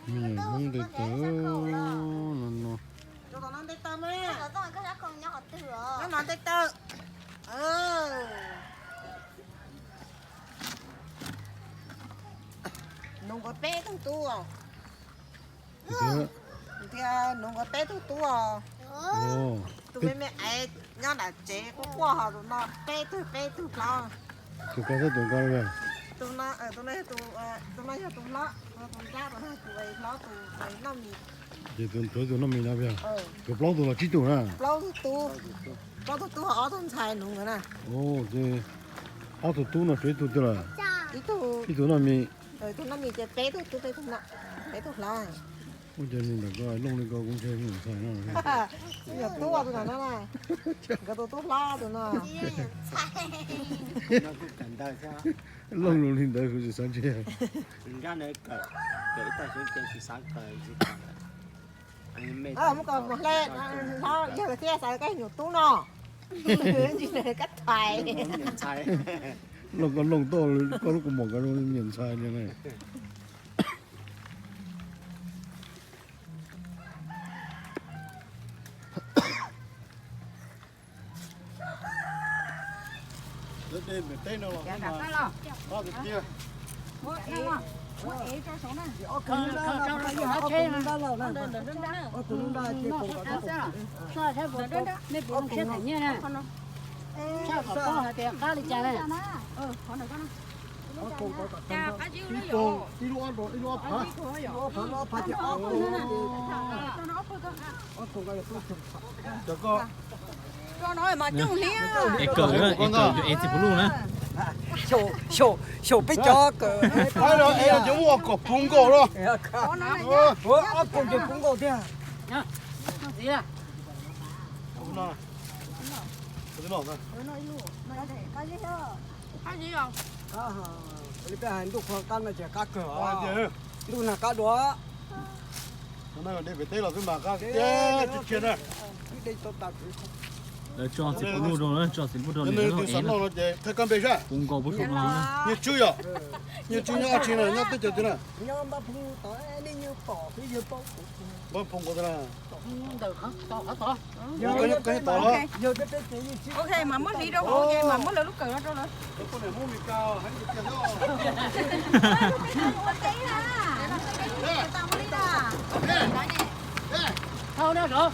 Me nyuam Hmoob nte taw no no. Nyob no nte taw. Nuv nkawd peb tug tub. Tias nuv nkawd peb tug tub os. Tus me me es nyob nram tsev quaj quaj, ho tus no peb tug peb tug plaub. Tus ko thiab tus ko. Tus no, tus no yog tus, tus no yog tus hlob, tus nrab, tus hlob tus noj mis. Ces tus, tus noj mis no, tus plaub tug los tsib tug na. Plaub tug tub, plaub tug tub ho ob tug ntxhais nuv nkawd na. Ces ob tug tub no tshuav ib tug twg lawm? Ib tug noj mis. Tus noj mis ces peb tug tub peb tug no, peb tug hlob. Ua cas nws ntawm ko looj li ko kuv ntshe me nyuam ntxhais no. Yog tub tus no na, nkawd tus tub hlob tus no. Looj li ntawd kuv tsis xav ntshe. Muab koj mus hle hlob yawg thiab xav koj nyuam tub no. Koj thaiv. Looj koj looj tuaj koj lub kua muag koj zoo niam ntxhais li na. Ib lub ob, ib lub ob phav. Es kawm, es kawm yuav es txiv puv luj na. Xyaum peb cov kawm. Ob koom ces puv nkaus tiag. Li peb hais ntuj qhua qab no ces qab kawg os. Ntuj nag qab dua. De pem teb los xwb mas qab tiag tiag na. Lawv tso txiv puv luj rau, tso txiv puv luj rau. Nws twb xav noj no ces thawj kab npe sab. Puv nkaus puv saum no. Nyiaj tswb yom? Nyiaj tswb nyob ob tsi na, nyob teb chaws twg na? Npaj phoov nkaus na. Ok, mas muab hliv rau hauv ces mas muab lawv lub kawm no rau lawv.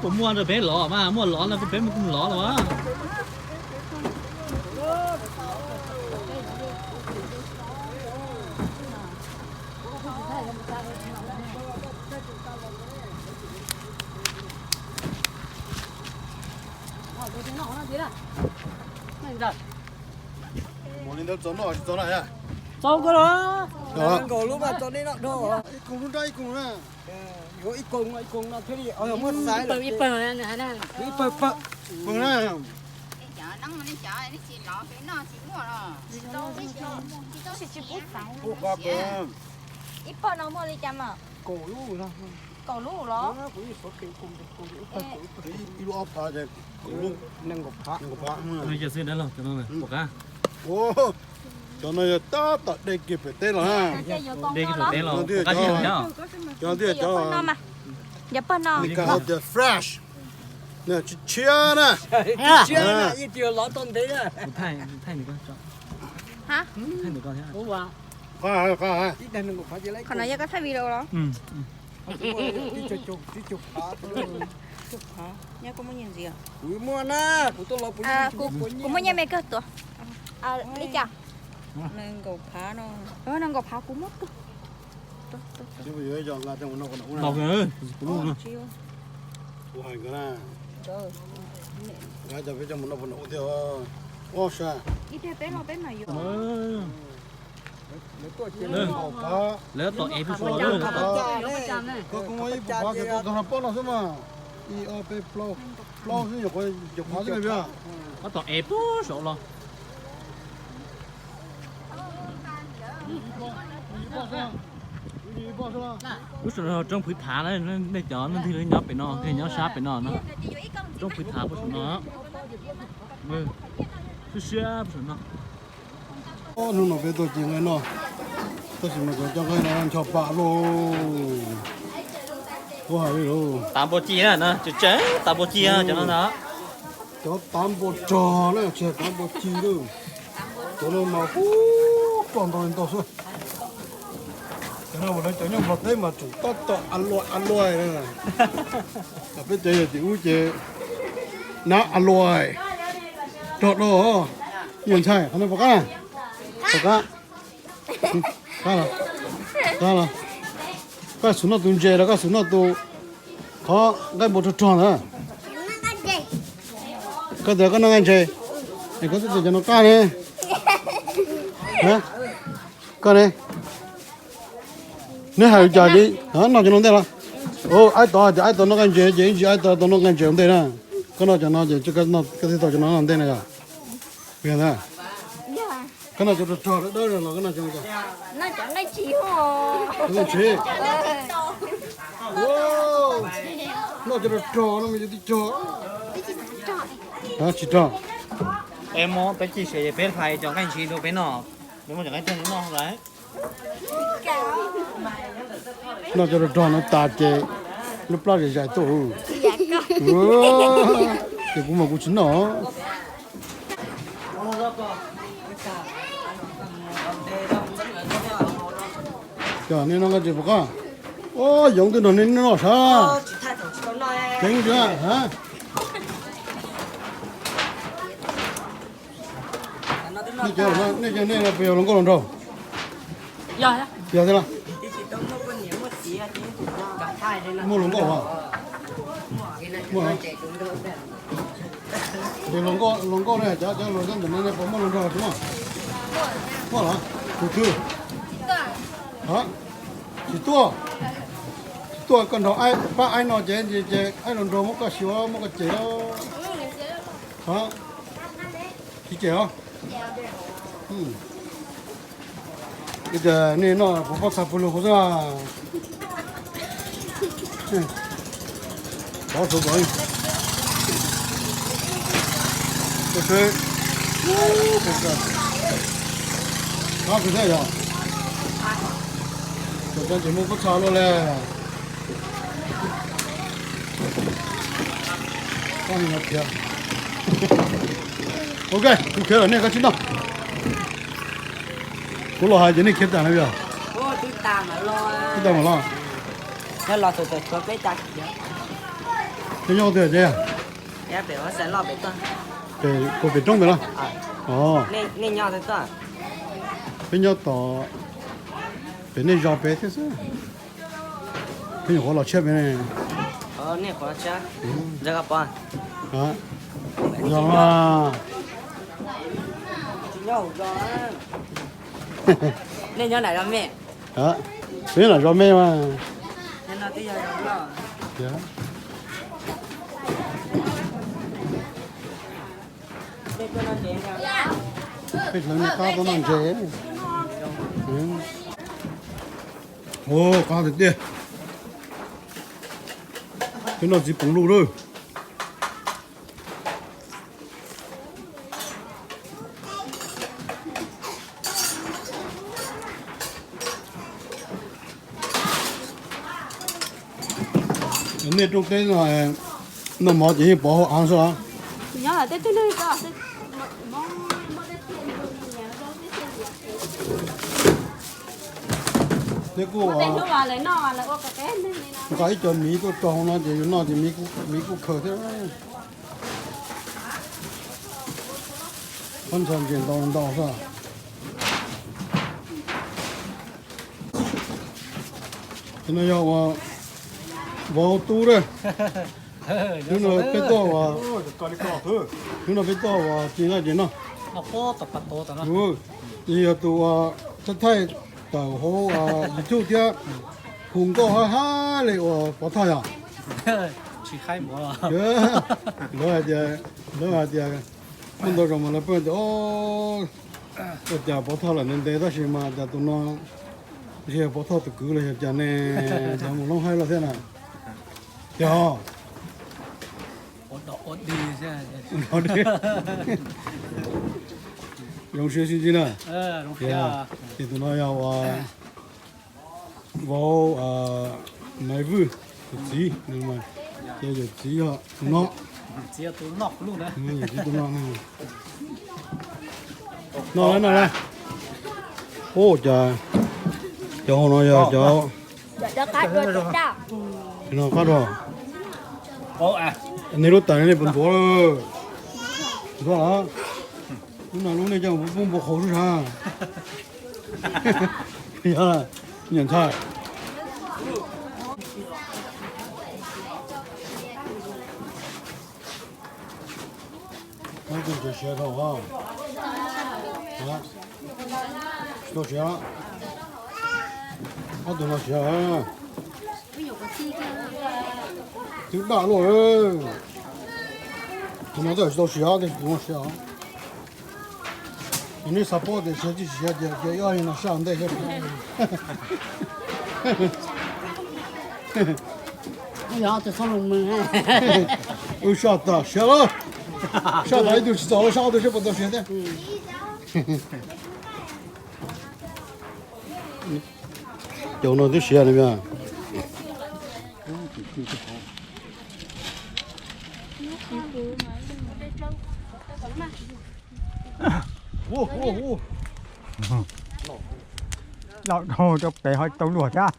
Puas muaj rau peb lov mas, muaj lov no peb mus kuj lov los. Ua li ntawd txaus noj tsis txaus na? Txaus kawg los. Nkaus lub mas txaus nej noj dhau. Ib koog lub nrab ib koog na. Yuav ib koog no ib koog no thiaj li muab xaiv ib pawg ib pawg pawg. Pawg na. Ib pawg no muaj li cas mas? Kaum lub los? Ib lub ob phav ces kaum lub. Nees nkaum phav. Cov no, cov no yog tab tom de kiag pem teb los na. De kiag pem teb los. Cov no twb yog cov, cov pawg no, fresh, tsis tshiab na. Qhov no yog koj thaij video los? Kuv muaj nyiaj me kawg tuaj. Li cas? Nees nkaum phav no. Nees nkaum phav kuv muab kawg. Lawv tom ev pub suav lawm. Koj muaj ib phav kiag tau tag no pob no xwb mas. Ib ob peb plaub, plaub xwb, nyuam qhuav xwb na. Koj tom ev pub saum los. Lub sij hawm no roob phwv phav na, nej cov leej twg nyob pem no, nyob sab pem no no. Roob pw thav puag saum no, siab siab puag saum no. Hnub no peb tuaj ci nqaij noj, tab sis mas cov coj nqaij no ncho pam lauj. Ua hais li lauj. Tav npua ci na, tseem tseem tav npua ci cov no ntag. Cov tav npua rog na, tsis yog tav npua ci lauj. Cov no mas ub, rog ntau li ntau xwb. Cov no mas lawv cov nyob Nplog teb mas tseem tab tom a luai a luai na. Peb cov yog tim ub ces nab a luai, rog dau. Nyuam ntxhais, qhov no puas qab? Puas qab? Qab los? Qab los? Koj xav noj tus ntses los koj xav noj tus qhov nqaij npua rog rog ntawd? Koj tias koj noj nqaij ntses, es koj twb tias cov no qab ne. Koj ne, neb hais li cas ces noj cov no ntej los? Aib tod tias aib tod noj nqaij ntses ces ib ntsis aib tod tau noj nqaij ntses ua ntej na. Koj noj cov no ces koj thiaj tau cov no noj ntej na yog? Koj noj cov rog rog dawb dawb los koj noj cov, noj cov nqaij ntses. Noj cov rog rog no mas yus tib rog. Tsis rog. Peb mus peb ci siav es peb hlais cov nqaij ntses rau peb noj, peb muab cov nqaij rog noj lawm. Noj cov rog rog no tas ces lub plab zais zais tuaj. Ces kuv mas kuv tsis noj. Cov nej noj nqaij ntses puas qab? Ua yoov twb nrog nej noj sav. Ceev ntsis. Nej cov nej puas yog hluas nkauj hluas nraug? Yog thiab los? Muaj hluas nkauj os? Muaj. Ces hluas nkauj ne, cov cov hluas nyob ntawm no nej puas muaj hluas nraug tsis muaj? Muaj los? Tus twg? Tsis tuaj. Tsis tuaj koj nrog pab aib no ces ces aib hluas nraug muab koj xyuas muab koj cem. Tsis cem os? Ua cas nej noj puas pob txha pw lug hauv xwb? Pov suav kom seb, qab kawg thiab yog. Tseem cov ces muaj pob txha luaj li. Ok, kuv khiav lawm nej koj tsis noj. Kuv los hais ces nej khiav tas no yog? Twb tas mam los. Twb tas mam los. Nyob twg ces? Pem, puas pem roob pem los? Peb nyob tom pem nej zos pem thiab xwb. Peb nyuam qhuav los tshiab pem ne. Yog, peb nyob zos me mas. Peb hlawv nej qab tuaj noj ntses. Ua qab tiag tiag. Peb noj txiv poom luj lawm. Nej rooj teb no, noj mov ces yeej pov hauv av xwb los? Neb kuj, nqa ib co miv tuaj rau hauv no ces yus noj ces miv kuj khaws thiab. Pob ntxhov ntses ntau ntau xwb. Ces no yog ua vauv tub lawm. Hnub no peb tuaj ua, hnub no peb tuaj ua ci nqaij ces no. Ces yog tus ua thaij thaij tawm hauv YouTube thiab, hu nkauj hab hab li ua Pov Thoj yog. Lawv hais tias, lawv hais tias muaj ntau zaus mas lawv pheej tias, ua cas Pov Thoj lam ntev ntev tab sis mas cas tus no tsis yog Pov Thoj tus kwv los yog cas ne, cas mus loob haib los thiab na. Yog. Zoo siab xwb ntxiv na. Ces tus no yog ua vauv Maiv Vwj tus txiv, ces yawm txiv yog tus no. Yawm txiv tus no. No lawm no lawm. Ub, cas cov hauv no yog cov no qab rau. Nej lub tais nej puas ntxuav lawm? Ntxuav los? Lub no lub nej coj mus pub npua qhauv xwb sas. Yog, niam ntxhais. Tsis tau siav dhau, tsis tau siav. Ob tug no siav. Twb daj luaj. Tus no twb tsis tau siav, tus no siav. Ces nej xav paub tias siav tsis siav ces cia ib ob hlis no saj ntej thiab. Wb saj tas siav lawm. Saj tas ib tug tsis txaus, saj ob tug seb puas tau siav thiab. Cov no twb siav li mas. Loj dhau rau pem ho tau luag thiab.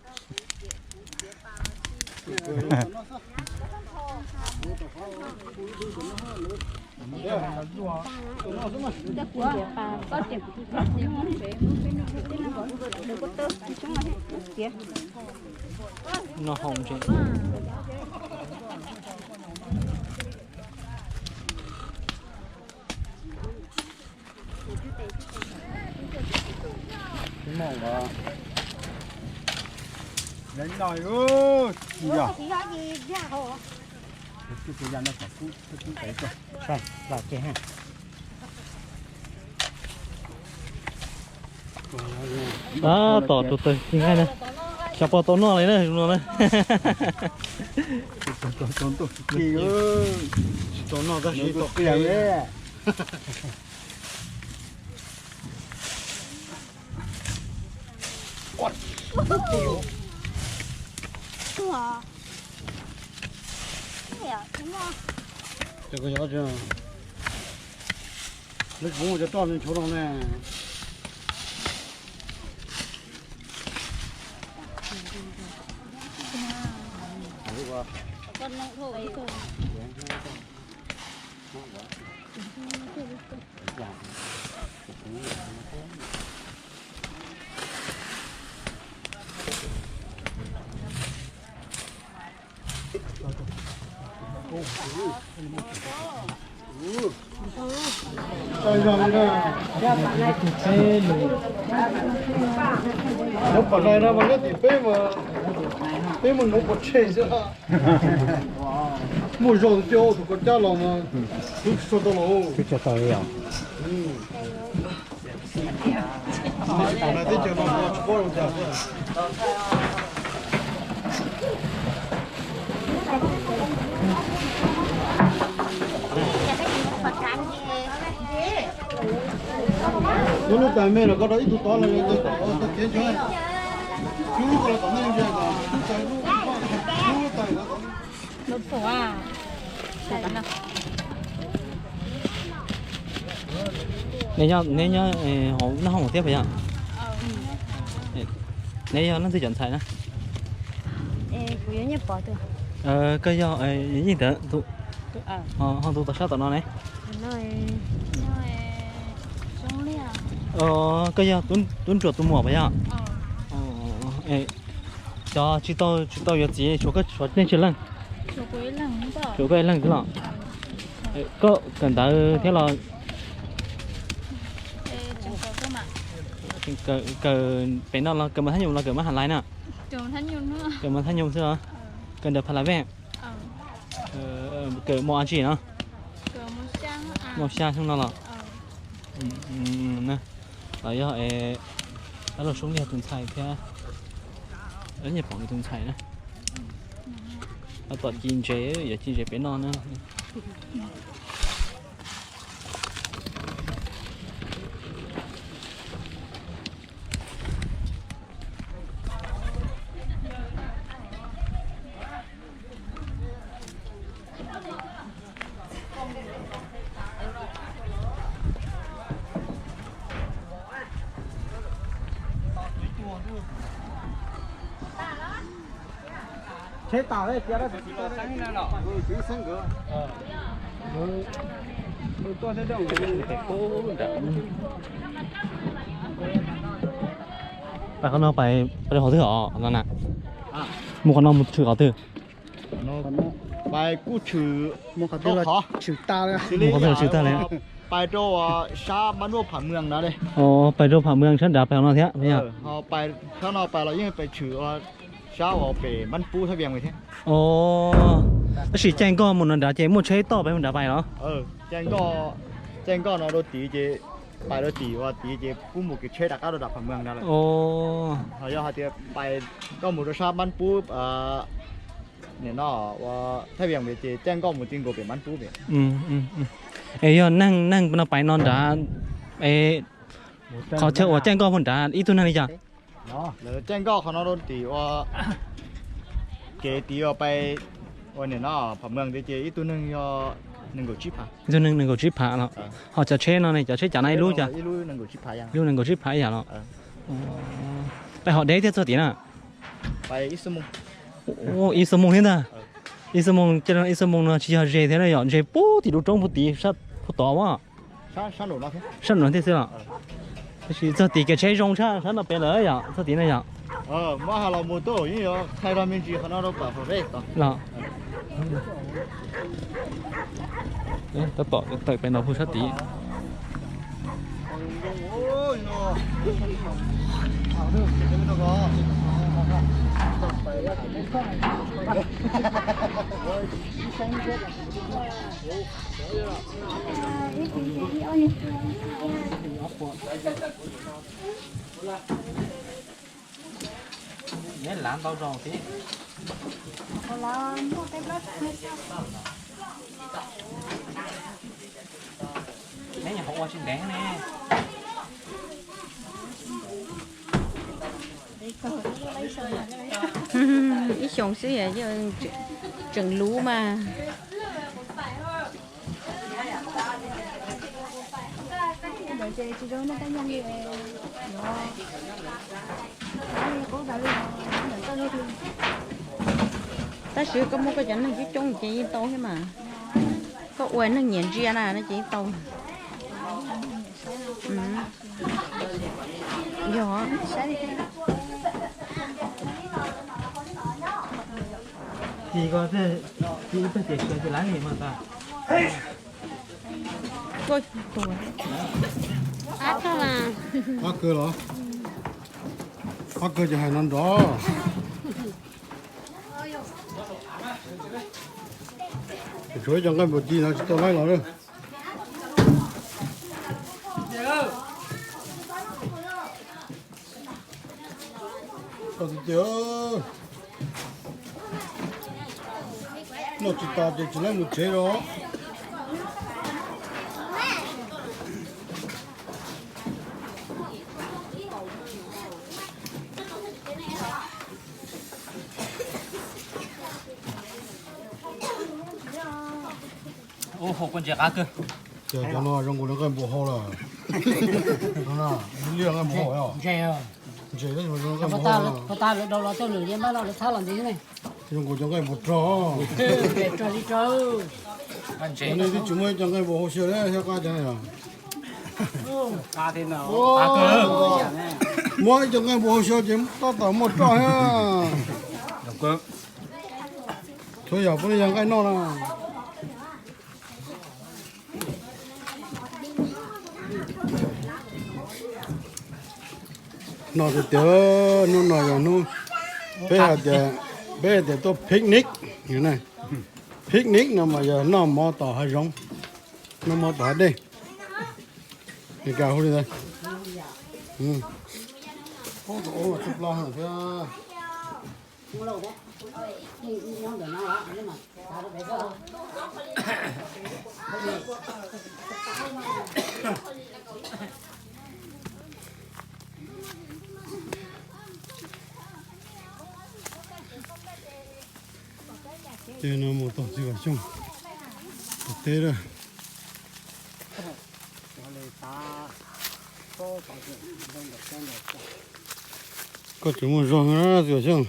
No hau ntses. Tab tom tus tawg tsis nqaij na. Xyov puas tau noj li na, zoo no na. Tsis tau noj tab sis tau qhia. Cov ko yog lawv tsis muaj cov roj nchuav no ne. Nuv pom nai no mas nyob tim peb mas, peb mus nuv pov tseg xwb. Muaj zog tus coj tus koj cab los mas twb tsis tshua tau los. Twb tsis tau li os. Teb chaws no tsis paub zoo cas xwb. Lub lub tais me los koj rau ib tug tod los tau kev ntshe. Lub lub ko los tom nej ntshe, lub tais lub lub tais. Neb nyob hauv nab hoom thiab puas yog? Neb yog leej twg cov ntxhais na? Koj yog yeej ntawd ho tus tom sab tom no ne? Koj yog tub ntsuam tus muam puas yog? Cov tsis tau, tsis tau yuav txiv, tshuav koj, tshuav nej tsawg leej? Tshuav koj ib leeg xwb los? Koj kawm ntawv thiab los? Kawm pem no los kawm mas thab nyum los kawm mas has lais na? Kawm mas thab nyum xwb los? Kawm ntawm Pha La Vej. Kawm mos a tsi no? Mos xya xyoo no los? Los yog dab laug Soob Liag tus ntxhais thiab, nyiam pom nws tus ntxhais na. Tom ci ntses, yuav ci ntses pem no na. Tsheb tas tias, pais qhov no pais, pais qhov twg os no na? Mus qhov no mus tshwm qhov twg? Pais kuj tshwm, mus qhov twg los tshwm tag li. Pais rau sab Mab Nuaj Pham Mweej na. Pais rau Pham Mweej sab nrad pais qhov no thiab. Sab no pais los yeej pais tshwm sab uas pem Mab Pub Thaj Vias thiab. Tab sis caij nkoj mus no nrad ces muaj tsheb toj pais mus nrad pais los? Caij nkoj no rau tid ces pais rau tim uas tid ces kuj mus kev tsheb rov qab rau nram Pham Mweej nrad lawm. Ho yog hais tias pais koj mus rau sab Mab Pub, nim no ua Thaj Vias ces caij nkoj mus ti nkaus pem Mab Pub pem. Es yog neeg, neeg no pais no nrad, qhov chaw uas caij nkoj mus nrad ib tug neeg li cas? Lawv caij nkoj qhov no rau tim ua kev tid uas pais ua nim no Pham Mweej tid ces ib tug neeg yog nees nkaum tsib phav. Ib tug neeg nees nkaum tsib phav los? Ho cov tsheb no ne, cov tsheb cav no ib lub cas? Ib lub nees nkaum tsib phav ib yam los? Pais hom deb thiaj txog tid na? Ib xuab moos thiab ntag. Ib xuab moos, ib xuab moos no tsis yog ze thiab na yom, ze puag tim lub roob puag tid sab puag tod as. Sab nraum no thiab xwb los? Tab sis txog tid kev tsheb zoo tshaj sab no pem lawm yom, txog tid na yom. Muab hais los mus tuaj yeej yuav qhia rau me ntsis qhov no rau pom hauv rau los. Tab tom tawm pem no puag sab tid. Neb lav ntau zaus thiab. Neb nyuam qhuav ua tsis ntev ne. Ib xyoos xwb tseem luv mas. Tab sis koj muaj koj cov neeg coob coob ces yeej tau thiab mas. Koj ua neeg nyiam ntsia na no ces yeej tau. Yog. Tis ko, tis ib tag ces sawv ces lab li mas tas. Qab kawg los? Qab kawg ces hais no nrov. Tshuav ib co nqaij npua ci no tsis tau laib los lawm. Tiag tiag, noj tsis tas ces tsis laib mus tsev los. Ua hauv kua ntses qab kawg. Ces cov no zoo nkaus li nqaij npua hau lawm. Liaj nqaij npua hau. Ntses, ntses, nqaij npua hau. Puas tas lawv daus los txog lwm yeej npaj no lawv thab los ntxiv ne. Zoo nkaus cov nqaij npua rog. Rog li rog. Nej twb tsis muaj ib co nqaij npua hau xyaw thiab qab cov no. Muab ib co nqaij npua hau xyaw ces tab tom muaj roj thiab. Txhua yam puav leej yog nqaij noj na. No tiag tiag, hnub no yog hnub peb hais tias, peb hais tias tuaj picnic. Picnic no mas yog noj mov tom hav zoov, noj mov tom hav dej. Li cas hu li ntawd. Thiab Ces no mus tom txiv Vam Xyooj tom teb lawm. Koj tseem muaj zog na txiv Vam Xyooj.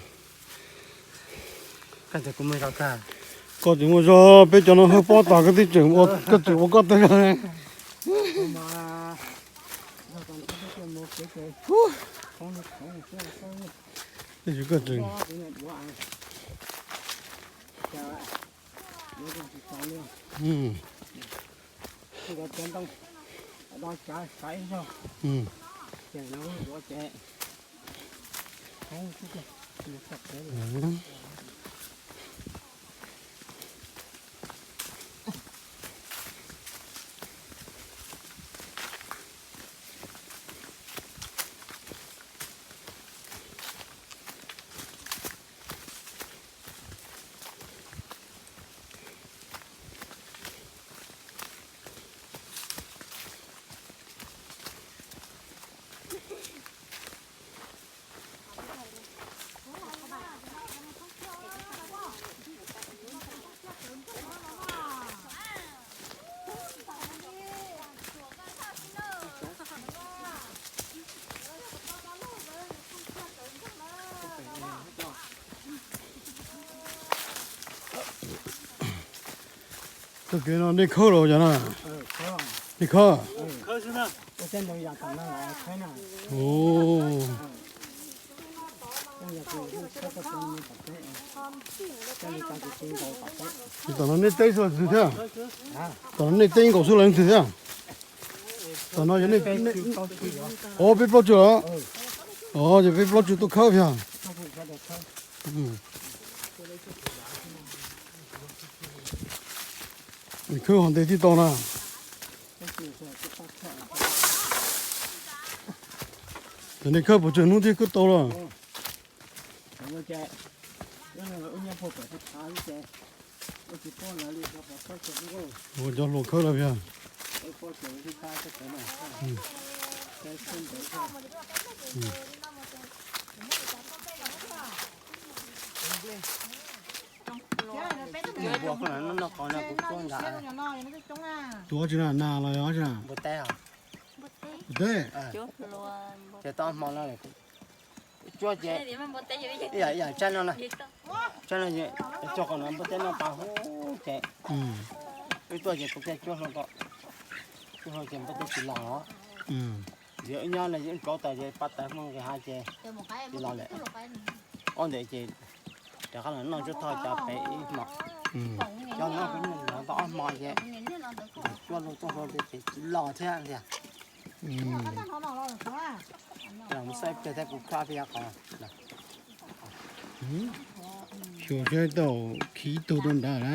Koj tseem muaj zog, peb cov no hawb pob tas koj twb tseem, koj tseem ua koj tag zog. Koj tseem Txoj kev no dej khawb los cas na? Dej khawb. Tom no nej teb xwb los ntxhw thiab? Tom no nej teb nkaus xwb los ntxhw thiab? Tom no yog nej, o, peb plaub tsw los? O, ces peb plaub tsw tuaj khawb thiab. Khawb hov ntev thiaj tau na. Cov nej khawb puas tsawg hnub thiaj khawb tau los? Ua cov hluas khawb los yog. Tus ob tsi na, nas los yog ob tsi na? Npua teb. Tsuab ces, ib yam tsab no, tsab no, cog qhov no npua teb no tas huv ces, wb tuaj ces kuv thiaj cuab hlo ko, cuab hlo ces npua teb tsis los. Yog wb nyob no wb kauv tas ces pab tawv hmo nqis hav ces tsis los lawm. Ob ntawd ces rov qab los noj tshuaj thoj cov pem ib hmo. Cov no kuv noj tau ob hmo ces cuab hlo tuaj hlo ces tsis los thiab tiag. Mus xauj ib pliag thiab kuv khawb peb qhov. Xyuas saib tau khiv tug rau nrad na.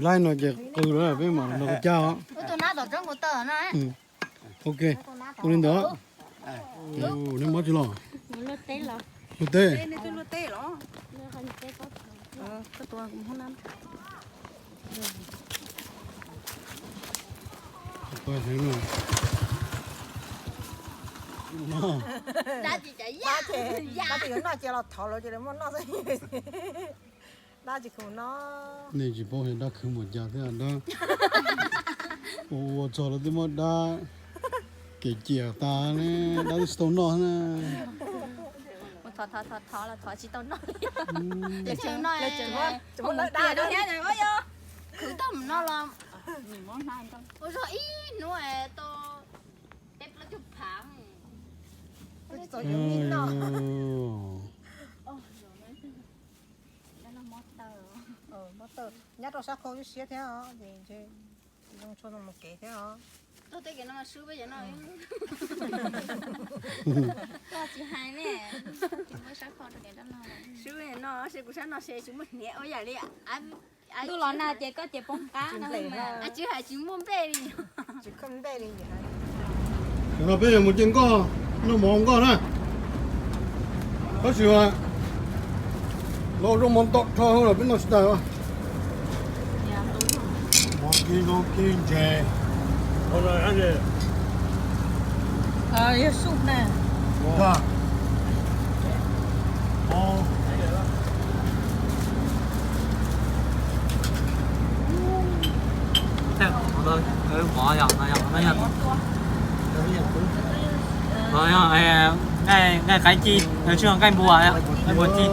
Laib no ces qw lawm peb mam los caj os. Ok, ua li ntawd. Nej muab tsis los? Luaj teb. Nej tsis paub hais dab khwv mus cas thiab dab. Ua ua txog lawv twb muab dab kev ciam tas ne, dab twb tsis tau noj na. Khwv tau mus no los. Ua zog ib hnub tau peb plaub caug phav. Nyob rau sab khau siab thiab os, zoo tshuaj zoo mus kev thiab os. Tau tej kev no swb peb cov no. Koj tsis hais ne, tsis muaj sab khau rau kev no. Swb no, kuv sab no ces tsis muaj hniav ua yam li. Ntuj los nag ces koj ces poob qab no. Tsis hais tsis muaj npej li. Tam no peb yuav mus ce nkoj, noj mov nkoj na. Tab sis mas Los zoo mov ntau dhau lawm peb noj tsis tau. Mov kib zaub kib ntses. Yog sub na. Mov, nqaij qaib ci, nqaij npua, nqaij npua ci.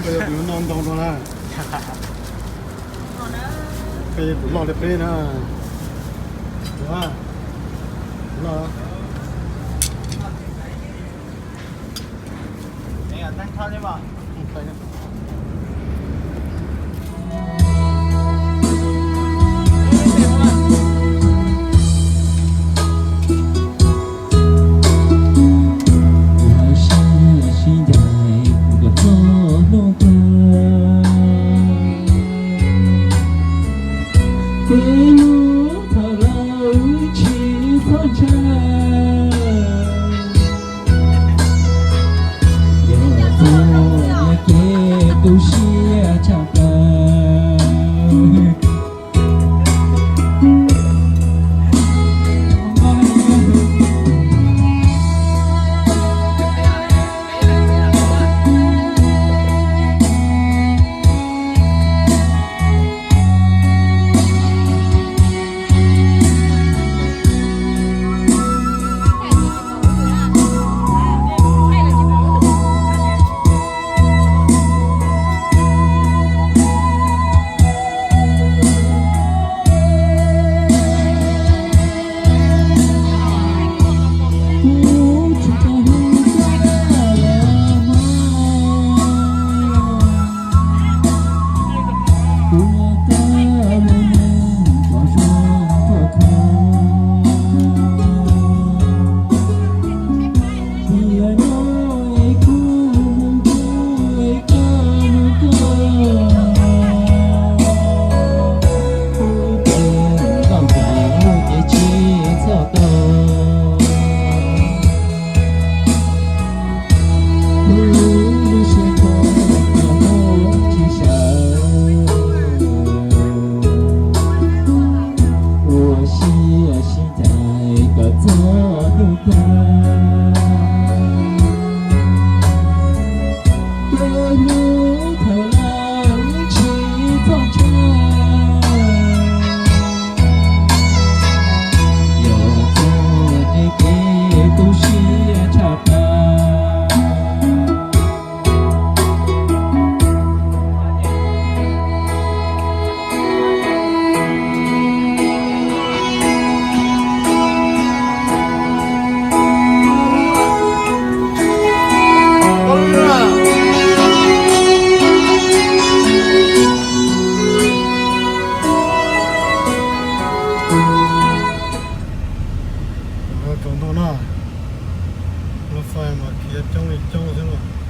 Koj yuav tus noj ntau no na. Koj yuav tus loj li peb na. Loj. Sib ncaim kuv kom txog hnub kawg, peb lub thawj laug tsis txhob ntshai. Yog txoj kev tu siab tshaj plaws. Ua siab sib ncaim kom txog hnub kawg, peb lub thawj laug tsis txhob ntshai. Yog txoj kev tu siab tshaj plaws. Tsaus ntuj no, lub fais mas khiav coob li coob xwb.